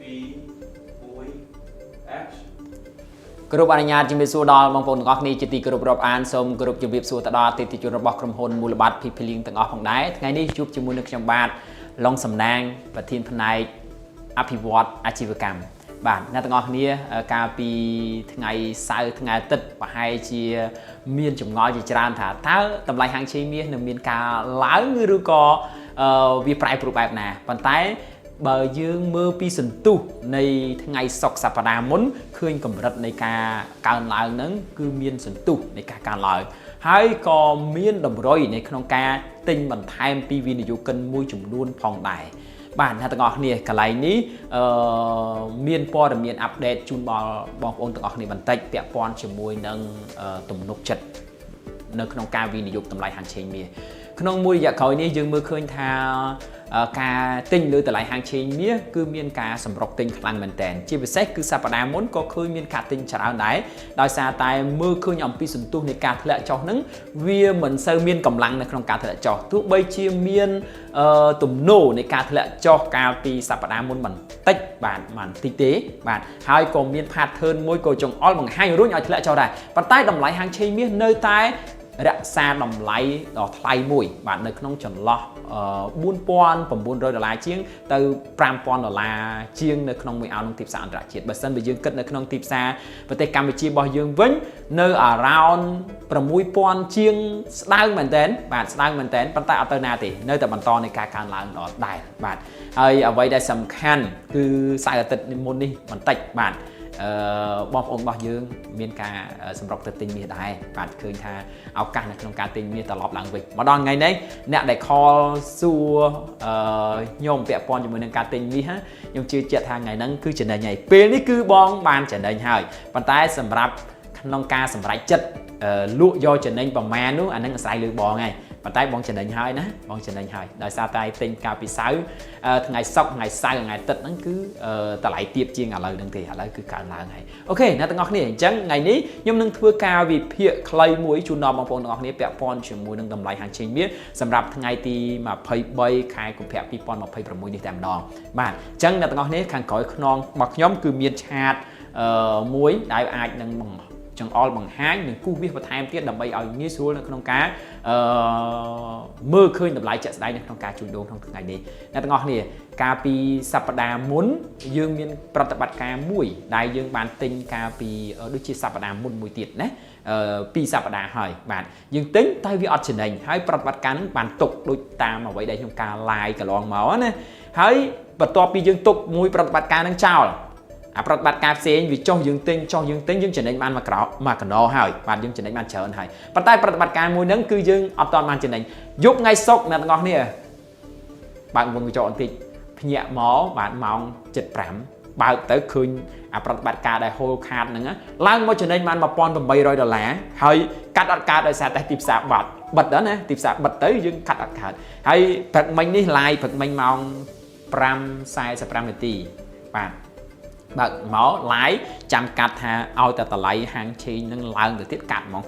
2 1 action. គ្រប់អនុញ្ញាតជំរាបសួរដល់បងប្អូនទាំងអស់គ្នាជាទីគោរពរាប់អានសូមគោរពជំរាបសួរទៅដល់អតិថិជនរបស់ក្រុមហ៊ុនមូលបត្រ PP Link ទាំងអស់ផងដែរថ្ងៃនេះជួបជាមួយនឹងខ្ញុំបាទឡុងសំណាងប្រធានផ្នែកអភិវឌ្ឍអាជីវកម្មបាទអ្នកទាំងអស់គ្នាកាលពីថ្ងៃសៅរ៍ថ្ងៃអាទិត្យប្រហែលជាមានចម្ងល់ជាច្រើនថាតើតម្លៃហាងឆេងមាសនឹងមានការឡើងឬក៏វាប្រែប្រួលបែបណាប៉ុន្តែ បើយើងមើលពីសន្ទុះនៃថ្ងៃសុក្រសប្តាហ៍មុនឃើញកម្រិតនៃការកើនឡើងហ្នឹងគឺមានសន្ទុះនៃការកើនឡើងហើយក៏មានតម្រុយនៅក្នុងការទិញបន្ថែមពីវិនិយោគិនមួយចំនួនផងដែរបាទអ្នកទាំងអស់គ្នាកន្លែងនេះមានព័ត៌មាន update ជូនដល់បងប្អូនទាំងអស់គ្នាបន្តិចពាក់ព័ន្ធជាមួយនឹងទំនុកចិត្ត នៅក្នុងការវិនិយោគតម្លៃហាងឆេងមាសក្នុងមួយរយៈក្រោយនេះយើងមើលឃើញថាការទិញលើតម្លៃហាងឆេងមាសគឺមានការសម្រុកទិញខ្លាំងមែនទែនជាពិសេសគឺសប្តាហ៍មុនក៏ឃើញមានការទិញច្រើនដែរដោយសារតែមើលឃើញអំពីសន្ទុះនៃការធ្លាក់ចុះហ្នឹងវាមិនសូវមានកម្លាំងនៅក្នុងការធ្លាក់ចុះទោះបីជាមានទំនោរនៃការធ្លាក់ចុះកាលពីសប្តាហ៍មុនបន្តិចបាទបន្តិចទេបាទហើយក៏មាន pattern មួយក៏ចង្អុលបង្ហាញរុញឲ្យធ្លាក់ចុះដែរប៉ុន្តែតម្លៃហាងឆេងមាសនៅតែរក្សាតម្លៃដ៏ថ្លៃមួយបាទនៅក្នុងចន្លោះ4900ដុល្លារជាងទៅ5000ដុល្លារជាងនៅក្នុងមួយអោនក្នុងទីផ្សារអន្តរជាតិបើសិនបើយើងគិតនៅក្នុងទីផ្សារប្រទេសកម្ពុជារបស់យើងវិញនៅ around 6000ជាងស្ដើងមែនតើបាទស្ដើងមែនតើប៉ុន្តែអត់ទៅណាទេនៅតែបន្តនៃការកើនឡើងដដែលបាទហើយអ្វីដែលសំខាន់គឺសៅរ៍អាទិត្យមុននេះបន្តិចបាទបងប្អូនរបស់យើងមានការសម្រុកទៅទិញមាសដែរបាទឃើញថាឱកាសនៅក្នុងការទិញមាសត្រឡប់ឡើងវិញមកដល់ថ្ងៃនេះអ្នកដែល call សួរខ្ញុំពាក់ព័ន្ធជាមួយនឹងការទិញមាសខ្ញុំជឿជាក់ថាថ្ងៃហ្នឹងគឺចំណេញហើយពេលនេះគឺបងបានចំណេញហើយប៉ុន្តែសម្រាប់ក្នុងការសម្រេចចិត្តលក់យកចំណេញប្រមាណនោះអាហ្នឹងអាស្រ័យលើបងហើយប៉ុន្តែបងចំណេញហើយណាបងចំណេញហើយដោយសារតែទិញកាលពីសៅរ៍ថ្ងៃសុក្រថ្ងៃសៅរ៍ថ្ងៃអាទិត្យហ្នឹងគឺតម្លៃទាបជាងឥឡូវហ្នឹងទេឥឡូវគឺកើនឡើងហើយ OK អ្នកទាំងអស់គ្នាអញ្ចឹងថ្ងៃនេះខ្ញុំនឹងធ្វើការវិភាគខ្លីមួយជូនដល់បងប្អូនទាំងអស់គ្នាពាក់ព័ន្ធជាមួយនឹងតម្លៃហាងឆេងមាសសម្រាប់ថ្ងៃទី23ខែកុម្ភៈ2026នេះតែម្ដងបាទអញ្ចឹងអ្នកទាំងអស់គ្នាខាងក្រោយខ្នងរបស់ខ្ញុំគឺមាន chart មួយដែលអាចនឹងបង្ចង្អុលបង្ហាញនិងគូសវាសបន្ថែមទៀតដើម្បីឲ្យងាយស្រួលនៅក្នុងការមើលឃើញតម្លៃជាក់ស្ដែងនៅក្នុងការជួញដូរក្នុងថ្ងៃនេះអ្នកទាំងអស់គ្នាកាលពីសប្តាហ៍មុនយើងមានប្រតិបត្តិការមួយដែលយើងបានទិញកាលពីដូចជាសប្តាហ៍មុនមួយទៀតណាពីរសប្តាហ៍ហើយបាទយើងទិញតែវាអត់ចំណេញហើយប្រតិបត្តិការហ្នឹងបានទុកដូចតាមអ្វីដែលខ្ញុំការ live កន្លងមកណាហើយបន្ទាប់ពីយើងទុកមួយប្រតិបត្តិការហ្នឹងចោលអាប្រតិបត្តិការផ្សេងវាចុះយើងទិញចុះយើងទិញយើងចំណេញបានមកក្រោមកកណោហើយបាទយើងចំណេញបានច្រើនហើយប៉ុន្តែប្រតិបត្តិការមួយហ្នឹងគឺយើងអត់ទាន់បានចំណេញយប់ថ្ងៃសុក្រអ្នកទាំងអស់គ្នាបើកវងកញ្ចក់បន្តិចភ្ញាក់មកបាទម៉ោង7:05បើកទៅឃើញអាប្រតិបត្តិការដែល hold ខាតហ្នឹងឡើងមកចំណេញបាន1800ដុល្លារហើយកាត់អត់កើតដោយសារតែទីផ្សារបាត់បិទដល់ណាទីផ្សារបិទទៅយើងកាត់អត់កើតហើយព្រឹកមិញនេះ live ព្រឹកមិញម៉ោង5:45នាទីបាទបើកមក live ចាំកាត់ថាឲ្យតែតម្លៃហាងឆេងនឹងឡើងទៅទៀតកាត់ហ្មង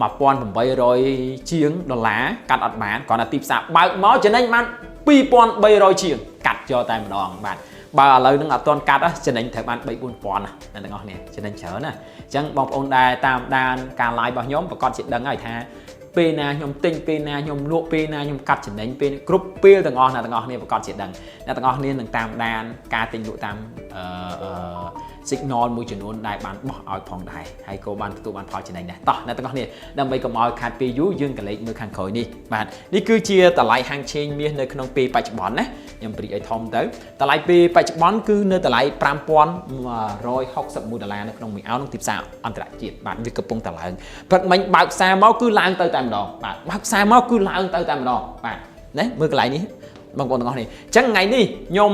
1800ជាងដុល្លារកាត់អត់បានគ្រាន់តែទីផ្សារបើកមកចំណេញបាន2300ជាងកាត់យកតែម្ដងបាទបើឥឡូវនឹងអត់ទាន់កាត់ចំណេញត្រូវបាន3 4000ណាអ្នកទាំងអស់គ្នាចំណេញច្រើនណាអញ្ចឹងបងប្អូនដែលតាមដានការ live របស់ខ្ញុំប្រកាសជាដឹងហើយថាពេលណាខ្ញុំទិញពេលណាខ្ញុំលក់ពេលណាខ្ញុំកាត់ចំណេញពេលគ្រប់ពេលទាំងអស់អ្នកទាំងអស់គ្នាប្រកាសជាដឹងអ្នកទាំងអស់គ្នានឹងតាមដានការទិញលក់តាមអឺ signal មួយចំនួនដែលបានបោះឲ្យផងដែរហើយក៏បានទទួលបានផលចំណេញដែរតោះអ្នកទាំងអស់គ្នាដើម្បីកុំឲ្យខាតពេលយូរយើងក៏លេខមើលខាងក្រោយនេះបាទនេះគឺជាតម្លៃហាងឆេងមាសនៅក្នុងពេលបច្ចុប្បន្នណាខ្ញុំព្រីឲ្យធំទៅតម្លៃពេលបច្ចុប្បន្នគឺនៅតម្លៃ5161ដុល្លារនៅក្នុងមួយអោនក្នុងទីផ្សារអន្តរជាតិបាទវាកំពុងតែឡើងព្រឹកមិញបើកផ្សារមកគឺឡើងទៅតែម្ដងបាទបើកផ្សារមកគឺឡើងទៅតែម្ដងបាទណាមើលកន្លែងនេះបងប្អូនទាំងអស់គ្នាអញ្ចឹងថ្ងៃនេះខ្ញុំ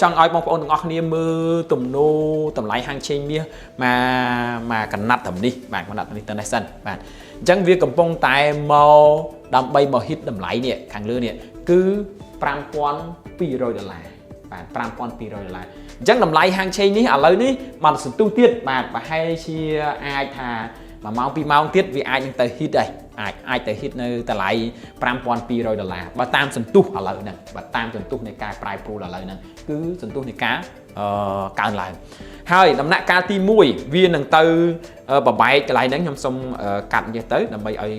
ចង់ឲ្យបងប្អូនទាំងអស់គ្នាមើលទំនោរតម្លៃហាងឆេងមាសមកមកកណាត់ត្រឹមនេះបាទកណាត់ត្រឹមនេះទៅនេះសិនបាទអញ្ចឹងវាកំពុងតែមកដើម្បីមក hit តម្លៃនេះខាងលើនេះគឺ5200ដុល្លារបាទ5200ដុល្លារអញ្ចឹងតម្លៃហាងឆេងនេះឥឡូវនេះមកសន្ទុះទៀតបាទប្រហែលជាអាចថា 1ម៉ោង2ម៉ោងទៀតវាអាចនឹងទៅ hit ដែរអាចទៅ hit នៅតម្លៃ5200ដុល្លារបើតាមសន្ទុះឥឡូវហ្នឹងបើតាមសន្ទុះនៃការប្រែប្រួលឥឡូវហ្នឹងគឺសន្ទុះនៃការកើនឡើងហើយដំណាក់កាលទី1វានឹងទៅបបែកកន្លែងហ្នឹងខ្ញុំសុំកាត់នេះទៅដើម្បីឲ្យ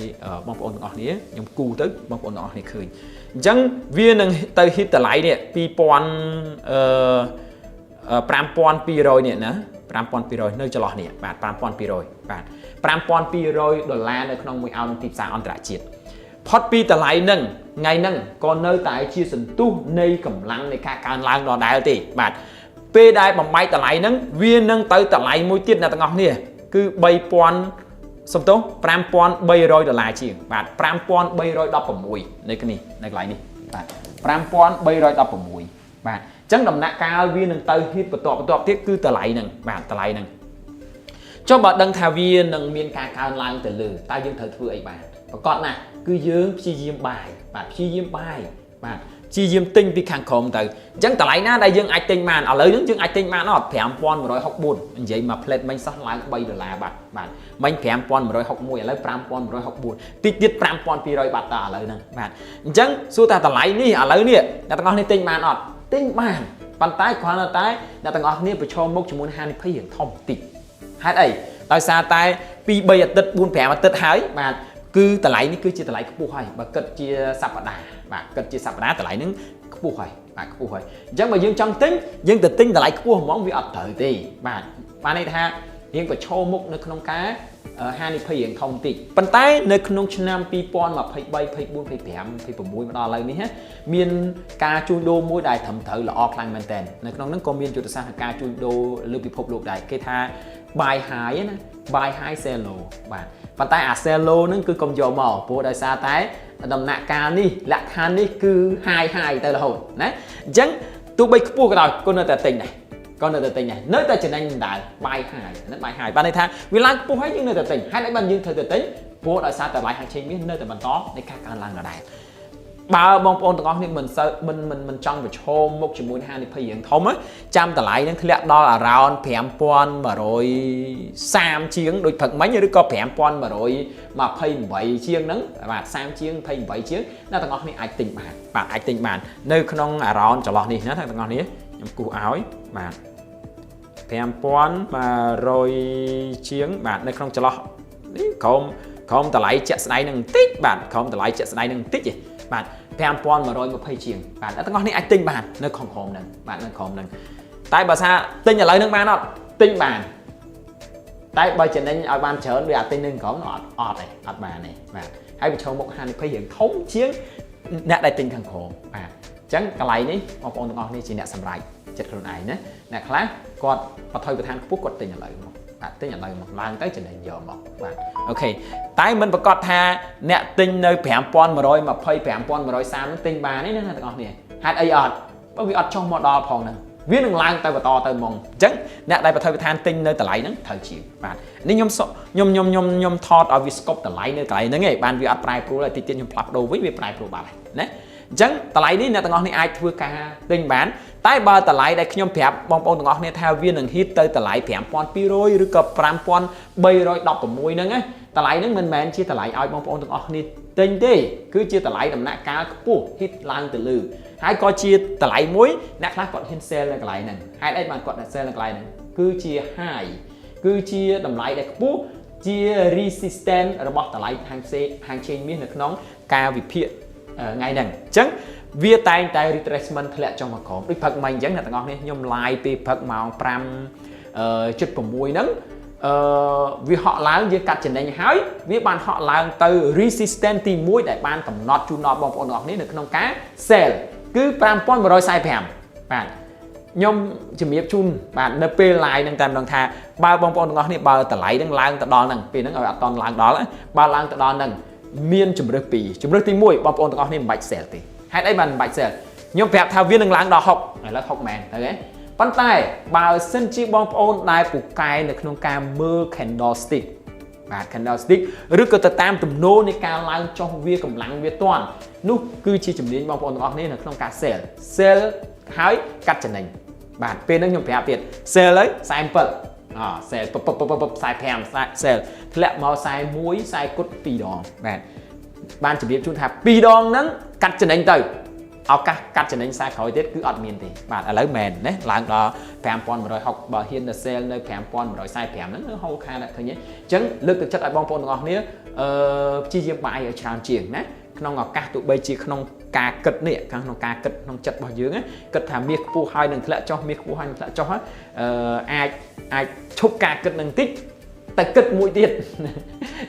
បងប្អូនទាំងអស់គ្នាខ្ញុំគូទៅបងប្អូនទាំងអស់គ្នាឃើញអញ្ចឹងវានឹងទៅ hit តម្លៃនេះ20005200នេះណា5200នៅចន្លោះនេះបាទ5200បាទ5200ដុល្លារនៅក្នុងមួយអោនទីផ្សារអន្តរជាតិផុតពីតម្លៃនឹងថ្ងៃហ្នឹងក៏នៅតែជាសន្ទុះនៃកម្លាំងនៃការកើនឡើងដដែលទេបាទពេលដែលបំបែកតម្លៃហ្នឹងវានឹងទៅតម្លៃមួយទៀតអ្នកទាំងអស់គ្នាគឺ3000សំទោស5300ដុល្លារជាងបាទ5316នៅនេះនៅកន្លែងនេះបាទ5316បាទអញ្ចឹងដំណាក់កាលវានឹងទៅ hit បន្ទាប់បន្ទាប់ទៀតគឺតម្លៃហ្នឹងបាទតម្លៃហ្នឹងចុះបើដឹងថាវានឹងមានការកើនឡើងទៅលើតើយើងត្រូវធ្វើអីបានប្រកាសណាស់គឺយើងព្យាយាម buy បាទព្យាយាម buy បាទព្យាយាមទិញពីខាងក្រោមទៅអញ្ចឹងតម្លៃណាដែលយើងអាចទិញបានឥឡូវហ្នឹងយើងអាចទិញបានអត់5164និយាយមកផ្លេតមិញសោះឡើង3ដុល្លារបាទបាទមិញ5161ឥឡូវ5164តិចទៀត5200បាត់តឥឡូវហ្នឹងបាទអញ្ចឹងសួរថាតម្លៃនេះឥឡូវនេះអ្នកទាំងអស់នេះទិញបានអត់ទិញបានប៉ុន្តែគ្រាន់តែអ្នកទាំងអស់គ្នាប្រឈមមុខជាមួយហានិភ័យរៀងធំបន្តិចហេតុអីដោយសារតែ2 3អាទិត្យ4 5អាទិត្យហើយបាទគឺតម្លៃនេះគឺជាតម្លៃខ្ពស់ហើយបើគិតជាសប្តាហ៍បាទគិតជាសប្តាហ៍តម្លៃហ្នឹងខ្ពស់ហើយបាទខ្ពស់ហើយអញ្ចឹងបើយើងចង់ទិញយើងទៅទិញតម្លៃខ្ពស់ហ្មងវាអត់ត្រូវទេបាទបានន័យថារៀងប្រឈមមុខនៅក្នុងការហានិភ័យរៀងធំតិចប៉ុន្តែនៅក្នុងឆ្នាំ2023 24 25 26មកដល់ឥឡូវនេះមានការជួញដូរមួយដែលត្រឹមត្រូវល្អខ្លាំងមែនទែននៅក្នុងហ្នឹងក៏មានយុទ្ធសាស្ត្រនៃការជួញដូរលើពិភពលោកដែរគេថា buy high ណា buy high sell low បាទប៉ុន្តែអា sell low ហ្នឹងគឺកុំយកមកព្រោះដោយសារតែដំណាក់កាលនេះលក្ខខណ្ឌនេះគឺ high high ទៅរហូតណាអញ្ចឹងទោះបីខ្ពស់ក៏ដោយក៏នៅតែទិញដែរក៏នៅតែទិញដែរនៅតែចំណេញដដែល buy high ហ្នឹង buy high បានន័យថាវាឡើងខ្ពស់ហើយយើងនៅតែទិញហេតុអីបានយើងត្រូវតែទិញព្រោះដោយសារតែតម្លៃហាងឆេងមាសនៅតែបន្តនៃការកើនឡើងដដែលបើបងប្អូនទាំងអស់គ្នាមិនសូវមិនមិនមិនចង់ប្រឈមមុខជាមួយហានិភ័យរៀងធំចាំតម្លៃនឹងធ្លាក់ដល់ around 5130ជាងដូចព្រឹកមិញឬក៏5128ជាងហ្នឹងបាទ30ជាង28ជាងអ្នកទាំងអស់គ្នាអាចទិញបានបាទអាចទិញបាននៅក្នុង around ចន្លោះនេះណាអ្នកទាំងអស់គ្នាខ្ញុំគូសឲ្យបាទ5100ជាងបាទនៅក្នុងចន្លោះនេះក្រុមតម្លៃជាក់ស្ដែងនឹងបន្តិចបាទក្រុមតម្លៃជាក់ស្ដែងនឹងបន្តិចទេបាទ5120ជាងបាទអ្នកទាំងអស់នេះអាចទិញបាននៅក្នុងក្រុមហ្នឹងបាទនៅក្រុមហ្នឹងតែបើថាទិញឥឡូវហ្នឹងបានអត់ទិញបានតែបើចំណេញឲ្យបានច្រើនវាអត់ទិញនឹងក្រុមអត់អត់ទេអត់បានទេបាទហើយប្រឈមមុខហានិភ័យរៀងធំជាងអ្នកដែលទិញខាងក្រោមបាទអញ្ចឹងកន្លែងនេះបងប្អូនទាំងអស់គ្នាជាអ្នកសម្រេចចិត្តខ្លួនឯងណាអ្នកខ្លះគាត់បថុយប្រឋានខ្ពស់គាត់ទិញឥឡូវមកបាទទិញឥឡូវមកឡើងទៅចំណេញយកមកបាទ OK តែមិនប្រកាសថាអ្នកទិញនៅ5120 5130ទិញបានទេណាទាំងអស់គ្នាហេតុអីអត់បើវាអត់ចុះមកដល់ផងហ្នឹងវានឹងឡើងទៅបន្តទៅហ្មងអញ្ចឹងអ្នកដែលបថុយប្រឋានទិញនៅតម្លៃហ្នឹងត្រូវជាងបាទនេះខ្ញុំខ្ញុំខ្ញុំខ្ញុំខ្ញុំថតឲ្យវាស្កប់តម្លៃនៅកន្លែងហ្នឹងឯងបានវាអត់ប្រែប្រួលហើយតិចទៀតខ្ញុំផ្លាស់ប្ដូរវិញវាប្រែប្រួលបាត់ហើយណាអញ្ចឹងតម្លៃនេះអ្នកទាំងអស់នេះអាចធ្វើការទិញបានតែបើតម្លៃដែលខ្ញុំប្រាប់បងប្អូនទាំងអស់គ្នាថាវានឹង hit ទៅតម្លៃ5200ឬក៏5316ហ្នឹងណាតម្លៃហ្នឹងមិនមែនជាតម្លៃឲ្យបងប្អូនទាំងអស់គ្នាទិញទេគឺជាតម្លៃដំណាក់កាលខ្ពស់ hit ឡើងទៅលើហើយក៏ជាតម្លៃមួយអ្នកខ្លះគាត់ហ៊ាន sell នៅកន្លែងហ្នឹងហេតុអីបានគាត់ sell នៅកន្លែងហ្នឹងគឺជា high គឺជាតម្លៃដែលខ្ពស់ជា resistance របស់តម្លៃហាងផ្សេងហាងឆេងមាសនៅក្នុងការវិភាគថ្ងៃហ្នឹងអញ្ចឹងវាតែងតែ retracement ធ្លាក់ចុះមកក្រោមដូចព្រឹកមិញអញ្ចឹងអ្នកទាំងអស់គ្នាខ្ញុំ live ពេលព្រឹកម៉ោង5ជិត6ហ្នឹងអឺវាហក់ឡើងយើងកាត់ចំណេញហើយវាបានហក់ឡើងទៅ resistance ទី1ដែលបានកំណត់ជូនដល់បងប្អូនទាំងអស់គ្នានៅក្នុងការ sell គឺ5145បាទខ្ញុំជំរាបជូនបាទនៅពេល live ហ្នឹងតែម្ដងថាបើបងប្អូនទាំងអស់គ្នាបើតម្លៃហ្នឹងឡើងទៅដល់ហ្នឹងពេលហ្នឹងឲ្យអត់តន់ឡើងដល់បើឡើងទៅដល់ហ្នឹងមានជំរើសពីរជំរើសទី1បងប្អូនទាំងអស់គ្នាមិនបាច់ sell ទេហេតុអីបានមិនបាច់ sell ខ្ញុំប្រាប់ថាវានឹងឡើងដល់6ឥឡូវ6មែនទៅទេប៉ុន្តែបើសិនជាបងប្អូនដែលពូកែនៅក្នុងការមើល candlestick បាទ candlestick ឬក៏ទៅតាមទំនោរនៃការឡើងចុះវាកម្លាំងវាទាន់នោះគឺជាជំនាញបងប្អូនទាំងអស់គ្នានៅក្នុងការ sell sell ហើយកាត់ចំណេញបាទពេលហ្នឹងខ្ញុំប្រាប់ទៀត sell ហើយ47 អ sell ពពពព45 sell ធ្លាក់មក41 40គុត2ដងបាទបានជម្រាបជូនថា2ដងហ្នឹងកាត់ចំណេញទៅឱកាសកាត់ចំណេញខ្សែក្រោយទៀតគឺអត់មានទេបាទឥឡូវមែនណាឡើងដល់5160បើហ៊ានទៅ sell នៅ5145ហ្នឹងនៅហូរខាតឃើញទេអញ្ចឹងលើកទឹកចិត្តឲ្យបងប្អូនទាំងអស់គ្នាព្យាយាម buy ឲ្យច្រើនជាងណាក្នុងឱកាសទោះបីជាក្នុងការគិតនេះខាងក្នុងការគិតក្នុងចិត្តរបស់យើងគិតថាមាសខ្ពស់ហើយនឹងធ្លាក់ចុះមាសខ្ពស់ហើយនឹងធ្លាក់ចុះអាចអាចឈប់ការគិតនឹងតិចទៅគិតមួយទៀត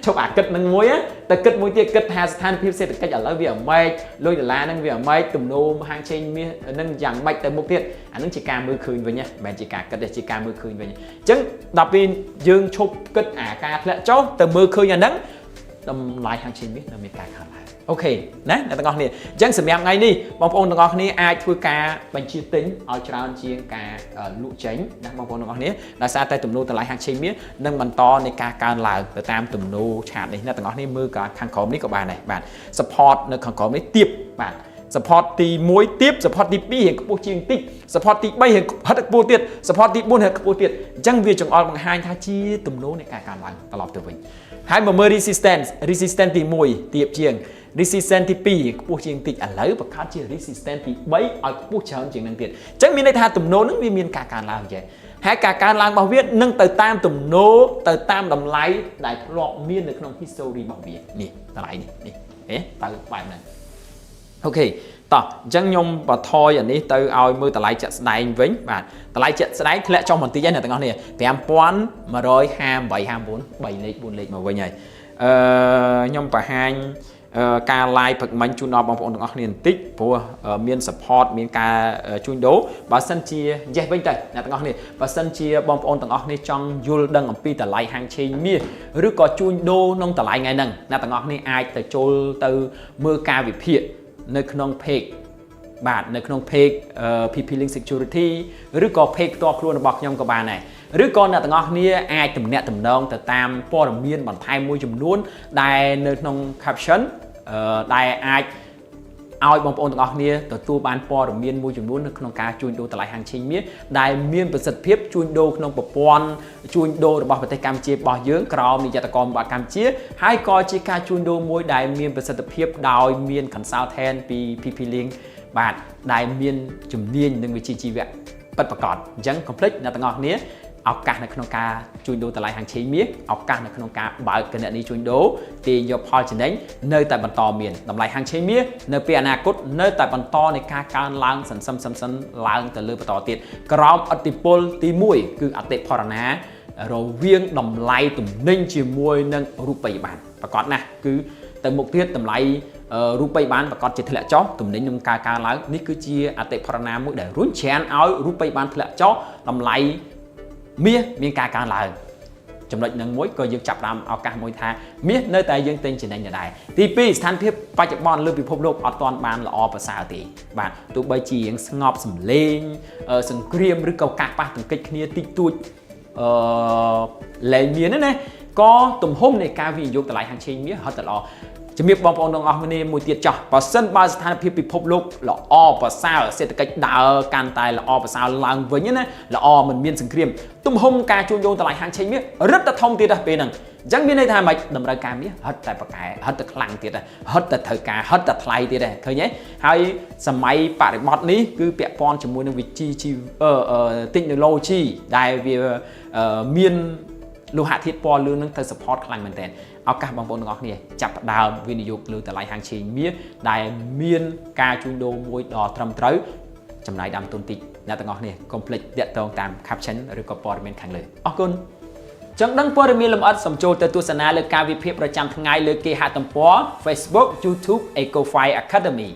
ឈប់អាគិតនឹងមួយទៅគិតមួយទៀតគិតថាស្ថានភាពសេដ្ឋកិច្ចឥឡូវវាអាម៉េចលុយដុល្លារនឹងវាអាម៉េចទំនោរហាងឆេងមាសនឹងយ៉ាងម៉េចទៅមុខទៀតអានឹងជាការមើលឃើញវិញមិនមែនជាការគិតទេជាការមើលឃើញវិញអញ្ចឹងដល់ពេលយើងឈប់គិតអាការធ្លាក់ចុះទៅមើលឃើញអាហ្នឹងតម្លៃហាងឆេងមាសនៅមានការកើនឡើង OK ណាអ្នកទាំងអស់គ្នាអញ្ចឹងសម្រាប់ថ្ងៃនេះបងប្អូនទាំងអស់គ្នាអាចធ្វើការបញ្ជាទិញឲ្យច្រើនជាងការលក់ចេញណាបងប្អូនទាំងអស់គ្នាដោយសារតែទំនោរតម្លៃហាងឆេងមាសនឹងបន្តនៃការកើនឡើងទៅតាមទំនោរ chart នេះអ្នកទាំងអស់គ្នាមើលខាងក្រោមនេះក៏បានដែរបាទ support នៅខាងក្រោមនេះទៀបបាទ support ទី1ទៀប support ទី2រៀងខ្ពស់ជាងតិច support ទី3រៀងហិតខ្ពស់ទៀត support ទី4រៀងខ្ពស់ទៀតអញ្ចឹងវាចង្អុលបង្ហាញថាជាទំនោរនៃការកើនឡើងត្រឡប់ទៅវិញហើយមកមើល resistance resistance ទី1ទៀបជាង resistance ទី2ខ្ពស់ជាងតិចឥឡូវបង្កើតជា resistance ទី3ឲ្យខ្ពស់ច្រើនជាងនឹងទៀតអញ្ចឹងមានន័យថាទំនោរនឹងវាមានការកើនឡើងចេះហើយការកើនឡើងរបស់វានឹងទៅតាមទំនោរទៅតាមតម្លៃដែលធ្លាប់មាននៅក្នុង history របស់វានេះតម្លៃនេះនេះហេទៅបែបហ្នឹង OK តោះអញ្ចឹងខ្ញុំបន្ថយអានេះទៅឲ្យមើលតម្លៃជាក់ស្ដែងវិញបាទតម្លៃជាក់ស្ដែងធ្លាក់ចុះបន្តិចហើយអ្នកទាំងអស់គ្នា5158 59 3លេខ4លេខមកវិញហើយខ្ញុំបង្ហាញការ live ព្រឹកមិញជូនដល់បងប្អូនទាំងអស់គ្នាបន្តិចព្រោះមាន support មានការជួញដូរបើសិនជា yes វិញទៅអ្នកទាំងអស់គ្នាបើសិនជាបងប្អូនទាំងអស់គ្នាចង់យល់ដឹងអំពីតម្លៃហាងឆេងមាសឬក៏ជួញដូរក្នុងតម្លៃថ្ងៃហ្នឹងអ្នកទាំងអស់គ្នាអាចទៅចូលទៅមើលការវិភាគនៅក្នុង page បាទនៅក្នុង page PP Link Security ឬក៏ page ផ្ទាល់ខ្លួនរបស់ខ្ញុំក៏បានដែរឬក៏អ្នកទាំងអស់គ្នាអាចទំនាក់ទំនងទៅតាមព័ត៌មានបន្ថែមមួយចំនួនដែលនៅក្នុង caption ដែលអាចឲ្យបងប្អូនទាំងអស់គ្នាទទួលបានព័ត៌មានមួយចំនួននៅក្នុងការជួញដូរតម្លៃហាងឆេងមាសដែលមានប្រសិទ្ធភាពជួញដូរក្នុងប្រព័ន្ធជួញដូររបស់ប្រទេសកម្ពុជារបស់យើងក្រោមនិយត្តកររបស់កម្ពុជាហើយក៏ជាការជួញដូរមួយដែលមានប្រសិទ្ធភាពដោយមាន consultant ពី PP Link បាទដែលមានជំនាញនិងវិជ្ជាជីវៈពិតប្រាកដអញ្ចឹងកុំភ្លេចអ្នកទាំងអស់គ្នាឱកាសនៅក្នុងការជួញដូរតម្លៃហាងឆេងមាសឱកាសនៅក្នុងការបើកគណនីជួញដូរទាញយកផលចំណេញនៅតែបន្តមានតម្លៃហាងឆេងមាសនៅពេលអនាគតនៅតែបន្តនៃការកើនឡើងសន្សឹមសន្សឹមឡើងទៅលើបន្តទៀតក្រោមឥទ្ធិពលទី1គឺអតិផរណារវាងតម្លៃទំនិញជាមួយនឹងរូបិយប័ណ្ណប្រកាសណាស់គឺទៅមុខទៀតតម្លៃរូបិយប័ណ្ណប្រកាសជាធ្លាក់ចុះទំនិញនឹងការកើនឡើងនេះគឺជាអតិផរណាមួយដែលរុញច្រានឲ្យរូបិយប័ណ្ណធ្លាក់ចុះតម្លៃមាសមានការកើនឡើងចំណុចនឹងមួយក៏យើងចាប់ដើមឱកាសមួយថាមាសនៅតែយើងទិញចំណេញដដែលទី2ស្ថានភាពបច្ចុប្បន្នលើពិភពលោកអត់ទាន់បានល្អប្រសើរទេបាទទោះបីជារៀងស្ងប់សំលេងសង្គ្រាមឬក៏ការប៉ះទង្គិចគ្នាតិចតួចលែងមានណាក៏ទំហំនៃការវិនិយោគតម្លៃហាងឆេងមាសហត់តែល្អជំរាបបងប្អូនទាំងអស់គ្នាមួយទៀតចោះបើសិនបើស្ថានភាពពិភពលោកល្អប្រសើរសេដ្ឋកិច្ចដើរកាន់តែល្អប្រសើរឡើងវិញណាល្អមិនមានសង្គ្រាមទំហំការជួញដូរតម្លៃហាងឆេងមាសរឹតតែធំទៀតដែរពេលហ្នឹងអញ្ចឹងមានន័យថាម៉េចតម្រូវការមាសហិតតែប្រកែហិតតែខ្លាំងទៀតហិតតែត្រូវការហិតតែថ្លៃទៀតដែរឃើញទេហើយសម័យបរិបទនេះគឺពាក់ព័ន្ធជាមួយនឹងវិជ្ជាជីវ technology ដែលវាមានលោហៈធាតុពណ៌លឿងនឹងទៅ support ខ្លាំងមែនទែនឱកាសបងប្អូនទាំងអស់គ្នាចាប់ផ្ដើមវិនិយោគលើតម្លៃហាងឆេងមាសដែលមានការជួញដូរមួយដ៏ត្រឹមត្រូវចំណាយដើមទុនតិចអ្នកទាំងអស់គ្នាកុំភ្លេចតាក់ទងតាម caption ឬក៏ព័ត៌មានខាងលើអរគុណចង់ដឹងព័ត៌មានលម្អិតសូមចូលទៅទស្សនាលើការវិភាគប្រចាំថ្ងៃលើគេហទំព័រ Facebook, YouTube Ecofi Academy.